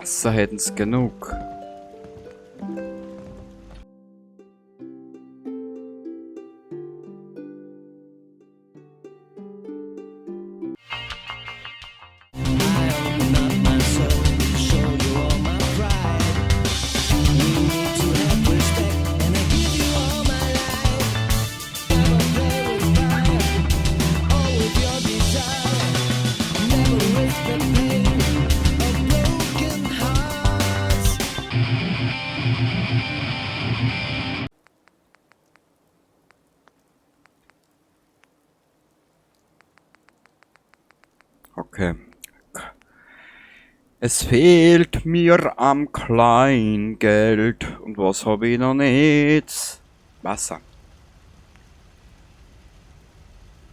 Wasser hätten sie genug. Okay. Es fehlt mir am Kleingeld. Und was habe ich noch nicht? Wasser.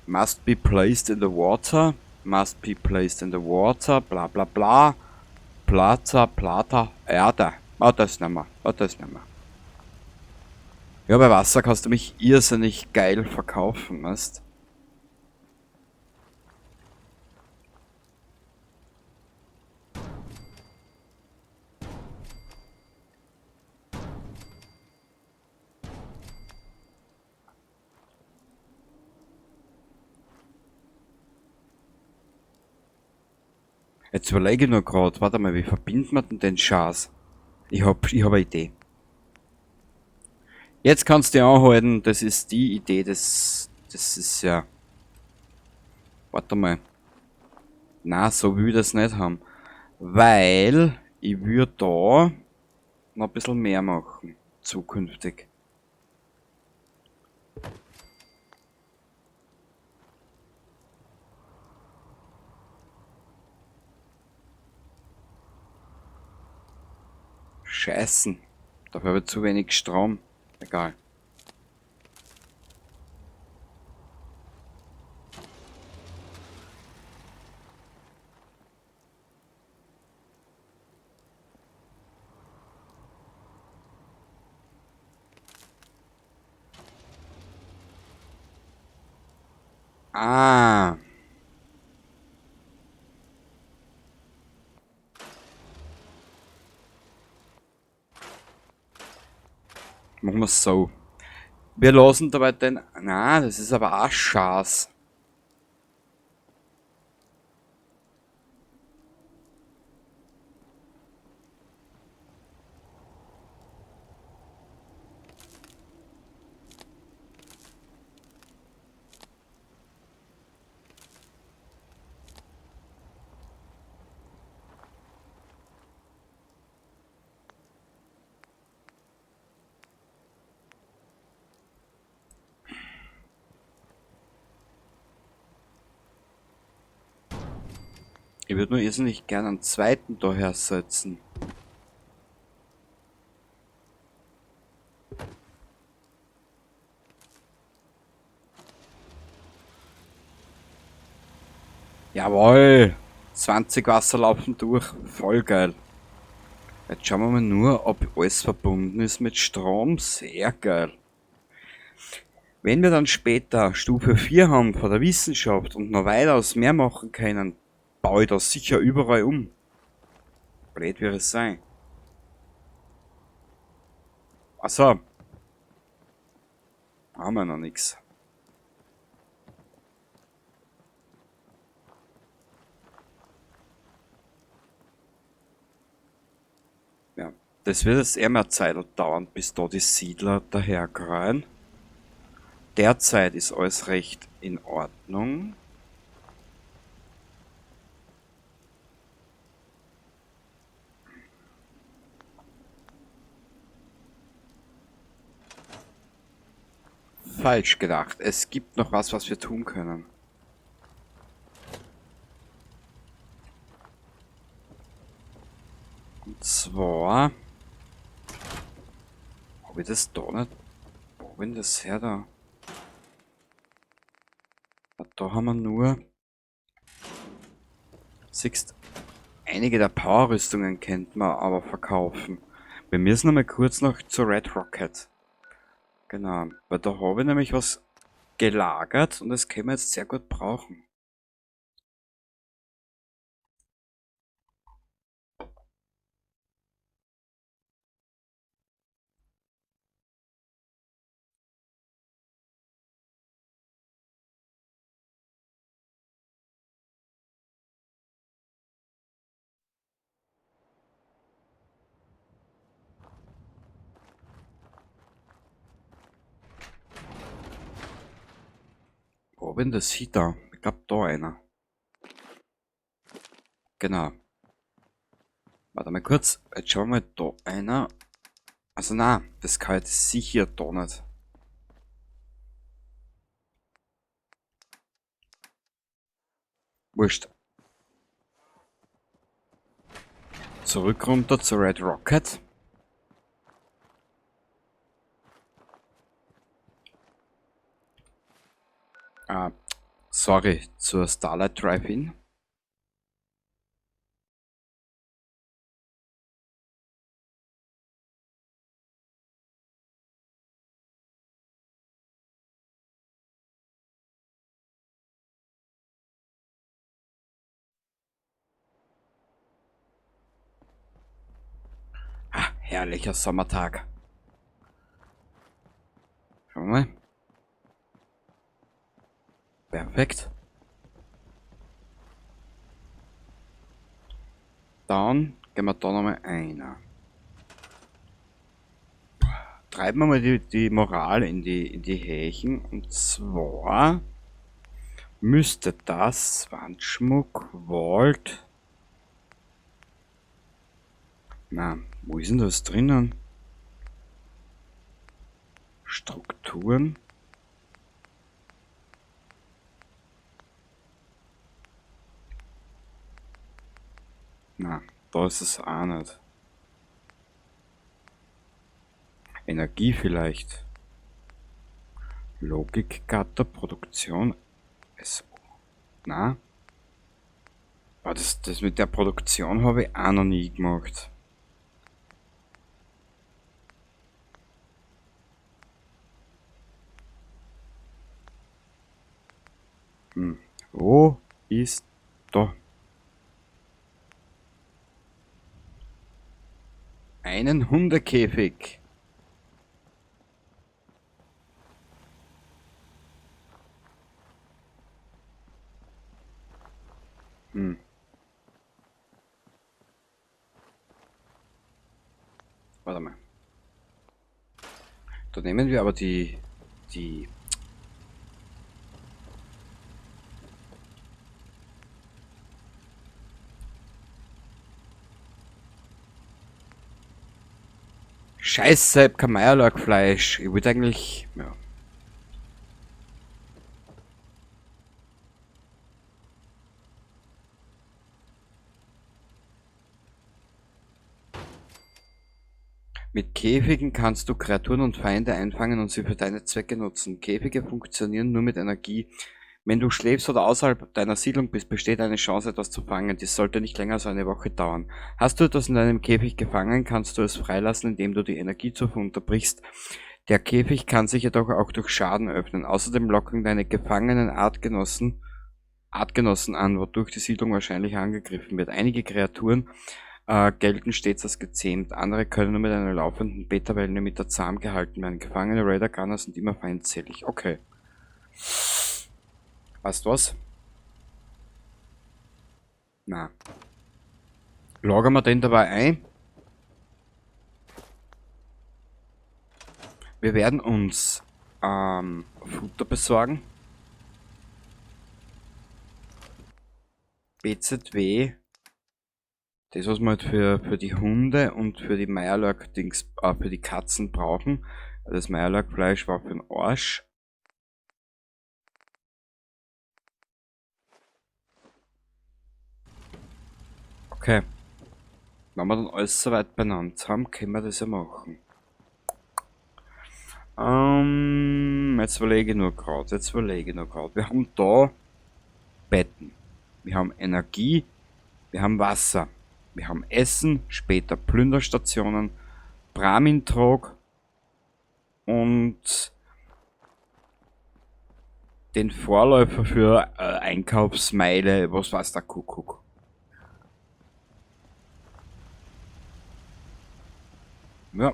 Must be placed in the water. Must be placed in the water. Bla bla bla. Plaza, Plata, Erde. Ah, das nehmen wir. Ah, das nehmen wir. Ja, bei Wasser kannst du mich irrsinnig geil verkaufen, weißt? Jetzt überlege ich nur grad, warte mal, wie verbindet man denn den Schatz? Ich hab eine Idee. Jetzt kannst du dich anhalten, das ist die Idee, das ist ja... Warte mal. Na, so will ich das nicht haben. Weil ich würde da noch ein bisschen mehr machen, zukünftig. Scheißen. Dafür habe ich zu wenig Strom. Egal. Ah. Machen wir es so. Wir lassen dabei den... Na, das ist aber auch Schatz. Ich würde nur irrsinnig gerne einen zweiten daher setzen. Jawohl! 20 Wasser laufen durch. Voll geil. Jetzt schauen wir mal nur, ob alles verbunden ist mit Strom. Sehr geil. Wenn wir dann später Stufe 4 haben von der Wissenschaft und noch weitaus mehr machen können, baue ich das sicher überall um. Blöd wird es sein. Achso. Haben wir noch nix. Ja, das wird jetzt eher mehr Zeit dauern, bis da die Siedler daherkreien. Derzeit ist alles recht in Ordnung. Falsch gedacht. Es gibt noch was, was wir tun können. Und zwar... Hab ich das da nicht? Wo bin das her da? Ah, da haben wir nur... Siehst, einige der Power-Rüstungen kennt man aber verkaufen. Wir müssen noch mal kurz noch zur Red Rocket. Genau, weil da habe ich nämlich was gelagert und das können wir jetzt sehr gut brauchen. Wo bin das hier da? Ich glaube da einer. Genau. Warte mal kurz. Jetzt schauen wir mal da einer. Also na, das kann ich sicher da nicht. Wurscht. Zurück runter zu Red Rocket. Ah, sorry, zur Starlight Drive-In. Ah, herrlicher Sommertag. Schauen wir mal. Perfekt. Dann gehen wir da nochmal einer. Treiben wir mal die Moral in die Hächen. Und zwar müsste das Wandschmuck, Vault. Na, wo ist denn das drinnen? Strukturen. Na, da ist es auch nicht. Energie vielleicht. Logikgatter, Produktion. SO. Na? Aber das mit der Produktion habe ich auch noch nie gemacht. Wo ist da? Einen Hundekäfig. Warte mal. Da nehmen wir aber die Scheiße, ich hab kein Meierlorkfleisch. Ich wollte eigentlich... Ja. Mit Käfigen kannst du Kreaturen und Feinde einfangen und sie für deine Zwecke nutzen. Käfige funktionieren nur mit Energie. Wenn du schläfst oder außerhalb deiner Siedlung bist, besteht eine Chance, etwas zu fangen. Dies sollte nicht länger als eine Woche dauern. Hast du etwas in deinem Käfig gefangen, kannst du es freilassen, indem du die Energiezufuhr unterbrichst. Der Käfig kann sich jedoch auch durch Schaden öffnen. Außerdem locken deine gefangenen Artgenossen an, wodurch die Siedlung wahrscheinlich angegriffen wird. Einige Kreaturen gelten stets als gezähmt. Andere können nur mit einer laufenden Beta-Welle mit der Zahm gehalten werden. Gefangene Raider Gunner sind immer feindselig. Okay. Weißt du was? Na. Lagern wir den dabei ein. Wir werden uns Futter besorgen. BZW. Das, was wir halt für die Hunde und für die Meierlork-Dings, für die Katzen brauchen. Das Meierlork-Fleisch war für den Arsch. Okay. Wenn wir dann alles soweit benannt haben, können wir das ja machen. Jetzt überlege ich nur grad, Wir haben da Betten. Wir haben Energie. Wir haben Wasser. Wir haben Essen, später Plünderstationen, Brahmin-Trog und den Vorläufer für Einkaufsmeile, was weiß der Kuckuck. Ja,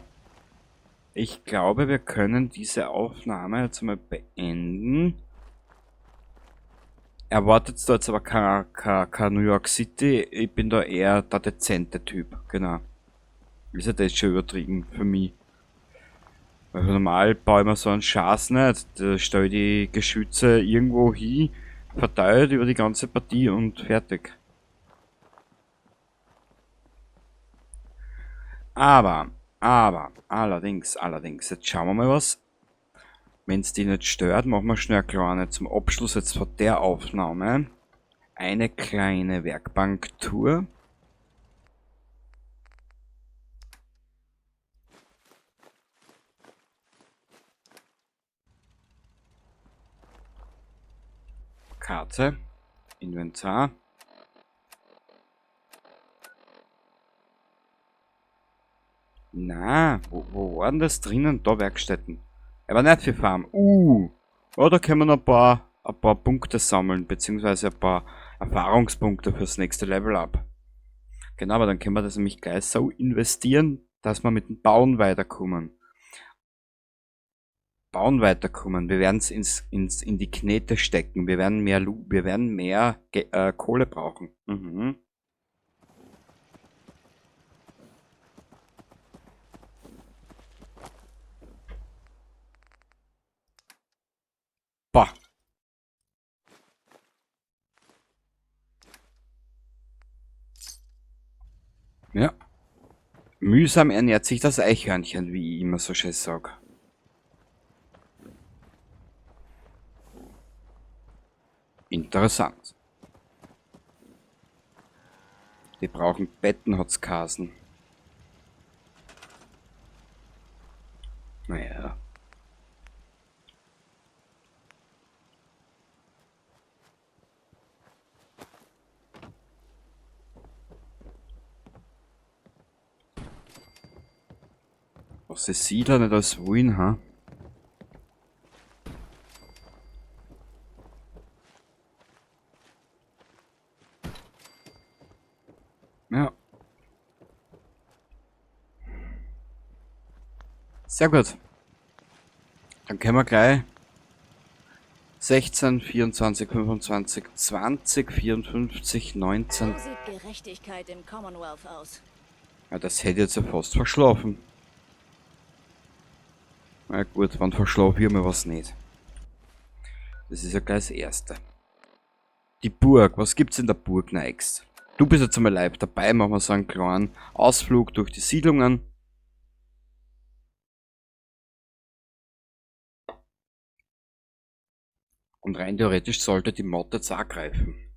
ich glaube, wir können diese Aufnahme jetzt mal beenden. Erwartet da jetzt aber kein New York City. Ich bin da eher der dezente Typ, genau. Ist ja das schon übertrieben für mich. Weil normal baue ich mir so einen Schaß nicht. Da stelle ich die Geschütze irgendwo hin, verteilt über die ganze Partie und fertig. Aber, allerdings, jetzt schauen wir mal was. Wenn's die nicht stört, machen wir schnell eine kleine zum Abschluss jetzt von der Aufnahme. Eine kleine Werkbanktour. Karte, Inventar. Na, wo waren das drinnen? Da Werkstätten. Aber nicht für Farm. Oh, da können wir noch ein paar Punkte sammeln, beziehungsweise ein paar Erfahrungspunkte fürs nächste Level up. Genau, aber dann können wir das nämlich gleich so investieren, dass wir mit dem Bauen weiterkommen. Bauen weiterkommen. Wir werden's in die Knete stecken. Wir werden mehr Kohle brauchen. Mhm. Boah. Ja. Mühsam ernährt sich das Eichhörnchen, wie ich immer so schön sag. Interessant. Die brauchen Betten, hat's geheißen. Naja. Was die Siedler nicht alles wollen, ha? Ja. Sehr gut. Dann können wir gleich 16, 24, 25, 20, 54, 19. So sieht Gerechtigkeit im Commonwealth aus. Ja, das hätte ich jetzt ja fast verschlafen. Na gut, wann verschlafe ich mir was nicht? Das ist ja gleich das Erste. Die Burg, was gibt's in der Burg next? Du bist jetzt einmal live dabei, machen wir so einen kleinen Ausflug durch die Siedlungen. Und rein theoretisch sollte die Mod jetzt auch greifen.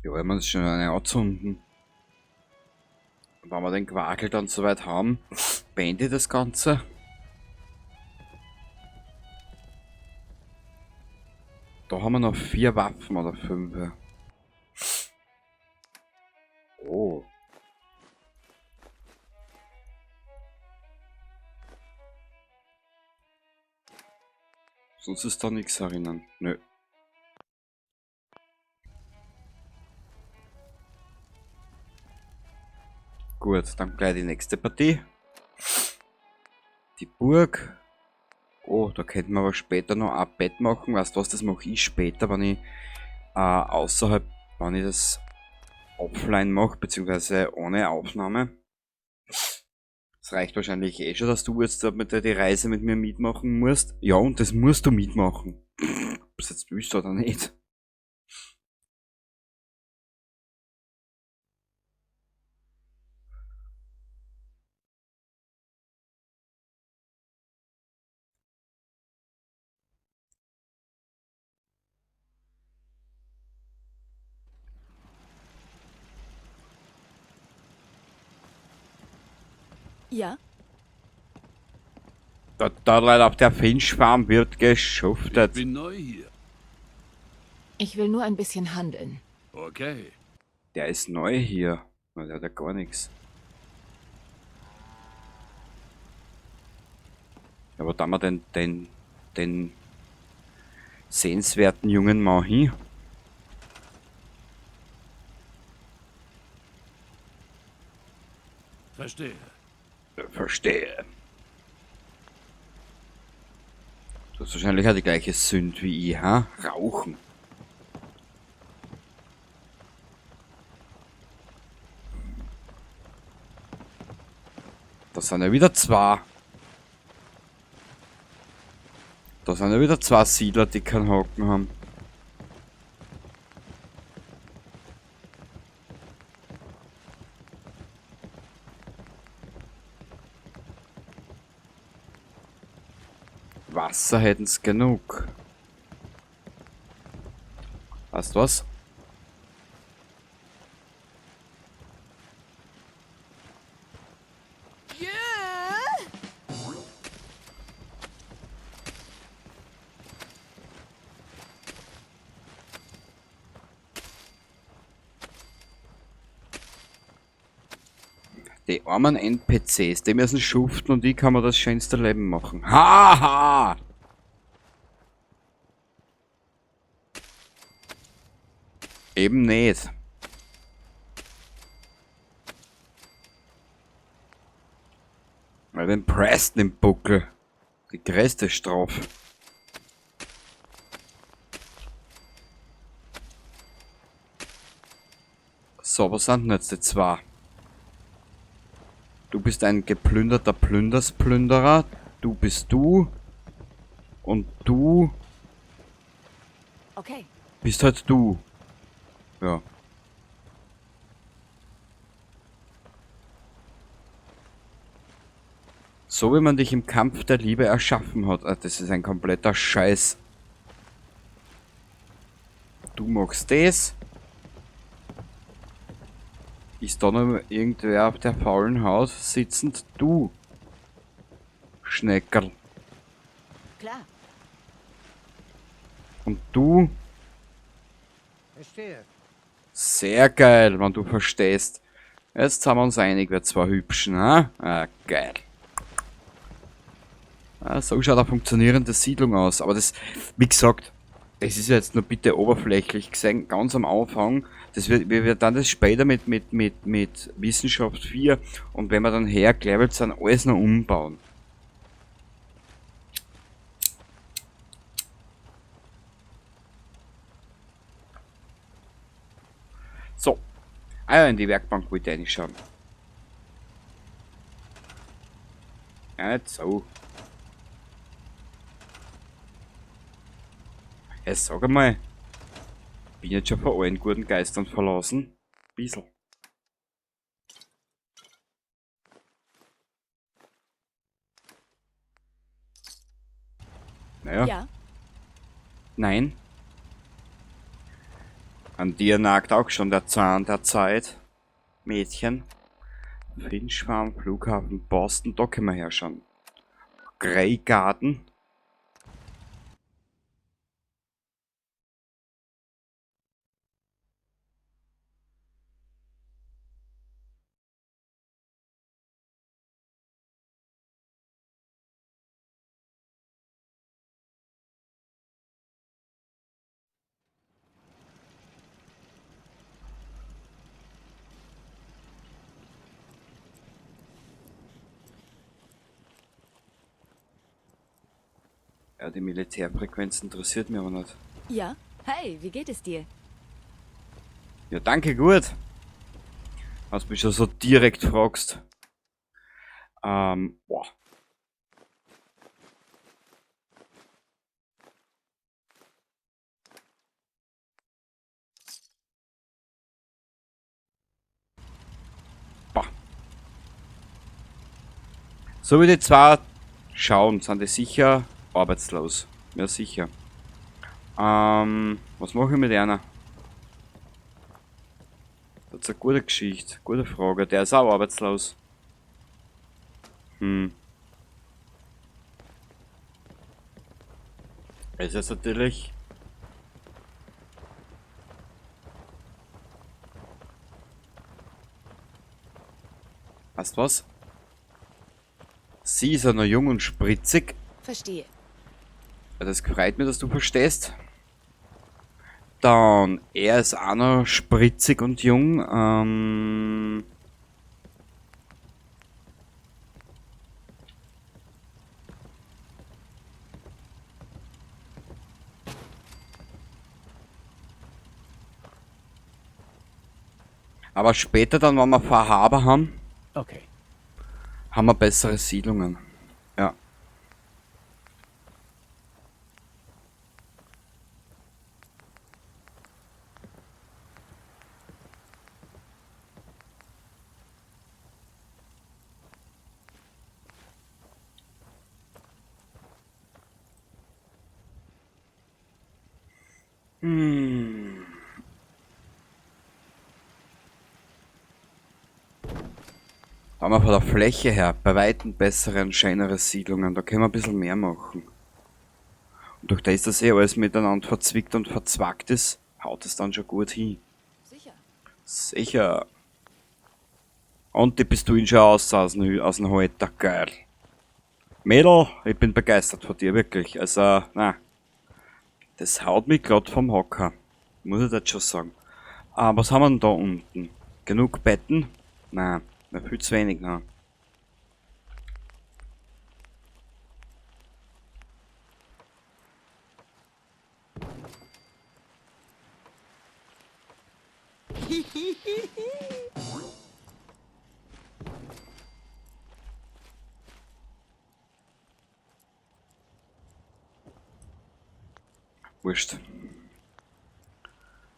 Ja, wenn wir uns schon eine anzünden. Und wenn wir den Quarkel dann soweit haben, beende ich das Ganze. Da haben wir noch 4 Waffen oder 5. Oh. Sonst ist da nichts erinnern. Nö. Gut, dann gleich die nächste Partie. Die Burg. Oh, da könnten wir aber später noch ein Bett machen. Weißt du was, das mache ich später, wenn ich außerhalb, wenn ich das offline mache, beziehungsweise ohne Aufnahme. Es reicht wahrscheinlich eh schon, dass du jetzt da mit der, die Reise mit mir mitmachen musst. Ja, und das musst du mitmachen. Ob du jetzt willst oder nicht. Ja? Da leider auf der Finchfarm wird geschuftet. Ich bin neu hier. Ich will nur ein bisschen handeln. Okay. Der ist neu hier. Na, der hat ja gar nichts. Aber da haben wir den sehenswerten jungen Mann hin. Verstehe. Verstehe. Du hast wahrscheinlich auch die gleiche Sünde wie ich, ha? Rauchen. Da sind ja wieder zwei. Da sind ja wieder zwei Siedler, die keinen Haken haben. Wasser hätten's genug. Weißt du was? Die armen NPCs, die müssen schuften und ich kann mir das schönste Leben machen. Haha! Eben nicht. Weil den Preston im Buckel. Die größte Strafe. So, was sind denn jetzt die zwei? Du bist ein geplünderter Plündersplünderer. Du bist du. Und du. Okay. Bist halt du. Ja. So wie man dich im Kampf der Liebe erschaffen hat. Ah, das ist ein kompletter Scheiß. Du machst das. Ist da noch irgendwer auf der faulen Haut sitzend? Du. Schneckerl. Klar. Und du? Verstehe. Sehr geil, wenn du verstehst. Jetzt sind wir uns einig, wir zwei Hübschen, ha? Ah, geil. Ah, so schaut eine funktionierende Siedlung aus. Aber das, wie gesagt, das ist jetzt nur bitte oberflächlich gesehen, ganz am Anfang. Das wird, wir werden dann das später mit Wissenschaft 4 und wenn wir dann hergelevelt sind, alles noch umbauen. So. Ah ja, in die Werkbank wollte ich reinschauen. Ja, nicht so. Ja, sag einmal. Bin jetzt schon vor allen guten Geistern verlassen. Bissl. Naja. Ja. Nein. An dir nagt auch schon der Zahn der Zeit, Mädchen. Finch Farm, Flughafen, Boston, da können wir herschauen. Grey Garden. Ja, die Militärfrequenz interessiert mich aber nicht. Ja. Hey, wie geht es dir? Ja, danke, gut. Was mich schon so direkt fragst. Boah. Boah. So wie die zwei schauen, sind die sicher arbeitslos. Ja, sicher. Was mache ich mit einer? Das ist eine gute Geschichte, gute Frage. Der ist auch arbeitslos. Es ist natürlich... Weißt du was? Sie ist ja noch jung und spritzig. Verstehe. Ja, das freut mich, dass du verstehst. Dann, er ist auch noch spritzig und jung. Aber später dann, wenn wir Fahrhaber haben, Okay. haben wir bessere Siedlungen. Ja. Hm. Da haben wir von der Fläche her bei weitem bessere und schönere Siedlungen. Da können wir ein bisschen mehr machen. Und durch das, dass eh alles miteinander verzwickt und verzwackt ist, haut es dann schon gut hin. Sicher. Sicher. Und die Pistolen schon aus dem Halter. Geil. Mädel, ich bin begeistert von dir, wirklich. Also, na. Das haut mich glatt vom Hocker. Muss ich das schon sagen. Ah, was haben wir denn da unten? Genug Betten? Nein, na, viel zu wenig, ne. Wurscht.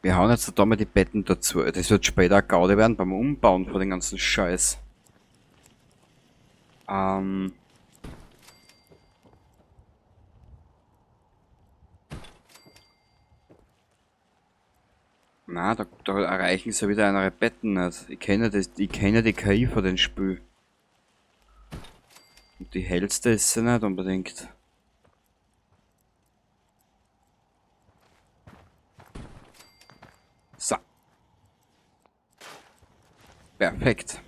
Wir hauen jetzt da mal die Betten dazu. Das wird später eine Gaudi werden beim Umbauen von den ganzen Scheiß. Na, da erreichen sie wieder andere Betten nicht. Ich kenne das, ich kenne die KI von dem Spiel. Und die hellste ist sie nicht unbedingt. So. Perfekt.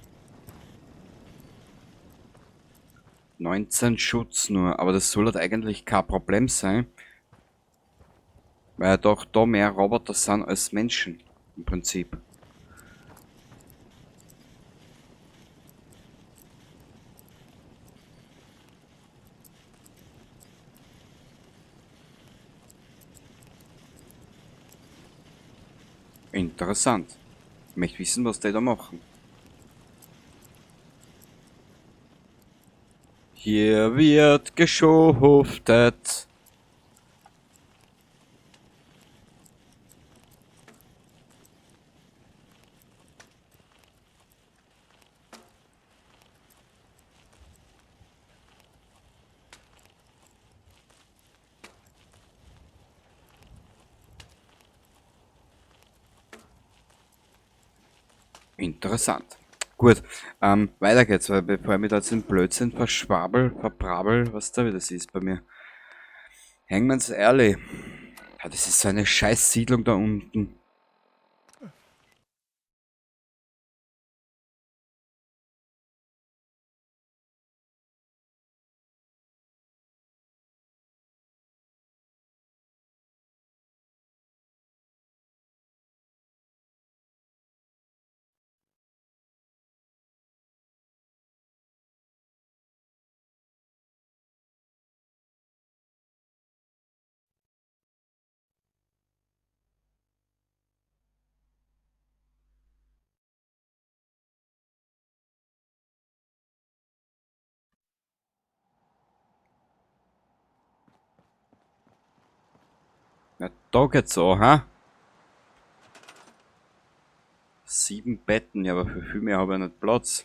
19 Schutz nur, aber das soll halt eigentlich kein Problem sein. Weil ja doch da mehr Roboter sind als Menschen, im Prinzip. Interessant. Ich möchte wissen, was die da machen. Hier wird geschuftet. Interessant. Gut, weiter geht's, weil bevor ich mich da jetzt in Blödsinn verschwabel, verbrabel, was da wieder ist bei mir. Hangman's Alley. Ja, das ist so eine Scheißsiedlung da unten. Na, da geht's auch, ha? 7 Betten, ja, aber für viel mehr habe ich nicht Platz.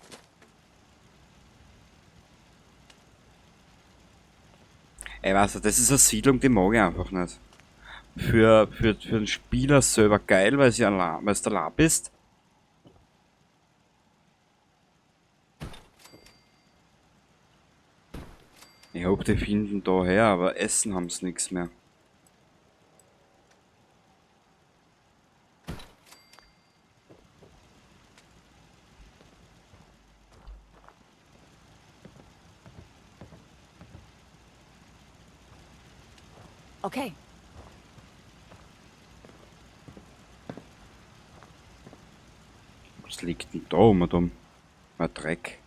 Ey, weißt du, das ist eine Siedlung, die mag ich einfach nicht. Für den Spieler selber geil, weil sie allein, weil du allein bist. Ich hoffe, die finden da her, aber Essen haben's nix mehr. Okay. Was liegt denn da um und um? Ein Dreck.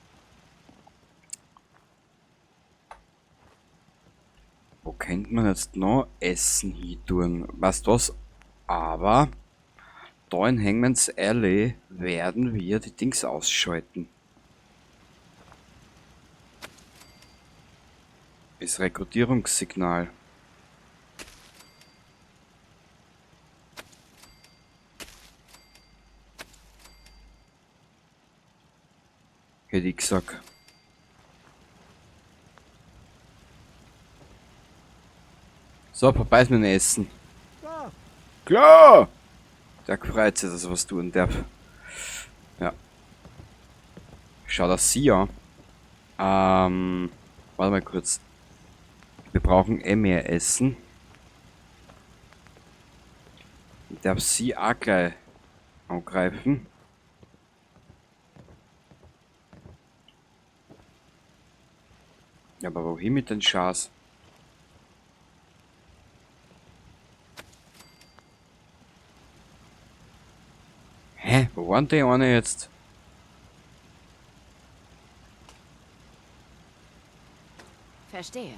Wo könnte man jetzt noch Essen hin tun? Weißt du was? Aber Da in Hangman's Alley werden wir die Dings ausschalten. Das Rekrutierungssignal. Hätte ich gesagt. So, vorbei ist mit dem Essen. Klar. Klar! Der freut sich, dass er was tun darf. Ja. Schau das sie an. Warte mal kurz. Wir brauchen eh mehr Essen. Ich darf sie auch gleich angreifen. Ja, aber wohin mit den Schaß? Hä? Wo waren die eine jetzt? Verstehe.